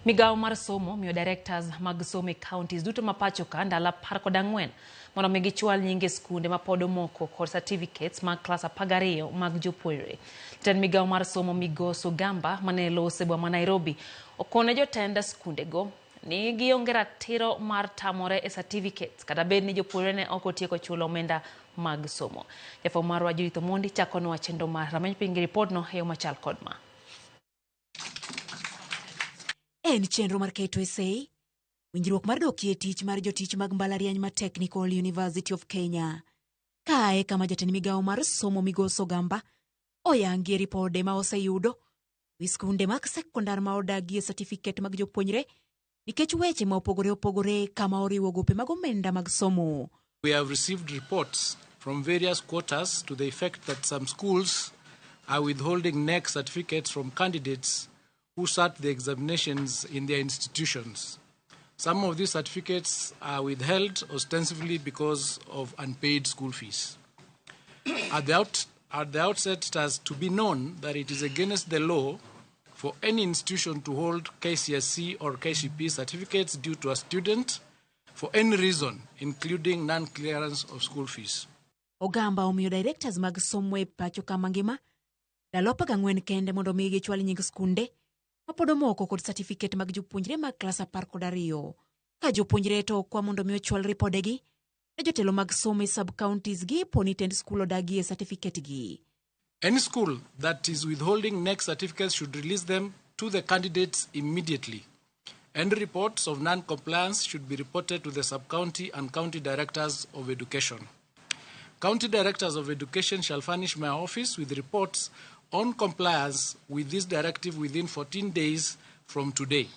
Migawo mar somo miyo directors mag somo e counties duto ma pacho ka ndalo 14 mondo mi gichwal nyinge skunde ma pod omoko kod certificates mag klas 12 mag jopuonjre. Jatend migawo mar somo Migosi Ogamba mane lose boma ma Nairobi okone jotend skundego ni gionge ratiro mar tamore e certificates kata bed ni jopuonjre ne ok otieko chulo omenda mag somo. Jafwambo marwa Judith Omondi chakonwa chenro mar rameny piny gi ripodno e yo machal kod ma. En chenro mar keto e sei winjruok mar dokie tich mar jotich mag mbalariany ma Technical University of Kenya. Kae kama jatend migawo mar somo Migosi Ogamba oyangie ripode ma oseyudo wi skunde mag sekondar ma odagie satifiket mag jopuonjre nikech weche ma opogore opogore kama oriwo gope mag omenda mag somo. We have received reports from various quarters to the effect that some schools are withholding KNEC certificates from candidates who sat the examinations in their institutions. Some of these certificates are withheld ostensibly because of unpaid school fees. At the outset, it has to be known that it is against the law for any institution to hold KCSE or KCPE certificates due to a student for any reason, including non-clearance of school fees. Ogamba omiyo directors mag somo e pacho ka mangima ndalo 14 kende mondo mi gichwal nying skunde mapod omoko kod satifiket mag jopuonjre mag klas 12. Ka jopuonjre to okwa mondo mi ochwal ripodegi ne jotelo mag somo e sub counties gi po ni tend skul odagie satifiket gi. Any school that is withholding KNEC certificates should release them to the candidates immediately. Any reports of non-compliance should be reported to the sub-county and county directors of education. County directors of education shall furnish my office with reports on compliance with this directive within 14 days from today.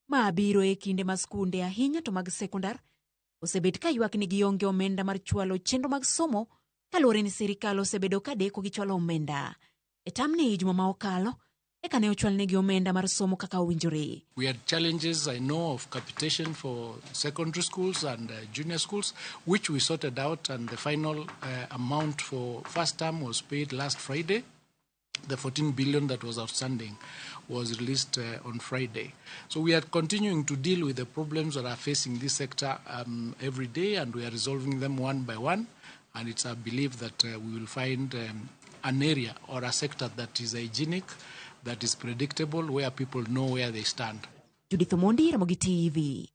Ma biro e kinde ma skunde ahinya to mag sekondar osebet ka ywak ni gionge omenda mar chwalo chenro mag somo kaluwore ni sirikal osebedo ka deko gi chwalo omenda. E tamni juma ma okalo eka ne ochwalnegi omenda mar somo kaka owinjore. We had challenges, I know, of capitation for secondary schools and junior schools, which we sorted out, and the final amount for first term was paid last Friday. The 14 billion that was outstanding was released on Friday. So we are continuing to deal with the problems that are facing this sector every day, and we are resolving them one by one. And it's our belief that we will find an area or a sector that is hygienic, that is predictable, where people know where they stand. Judith Omondi, Ramogi TV.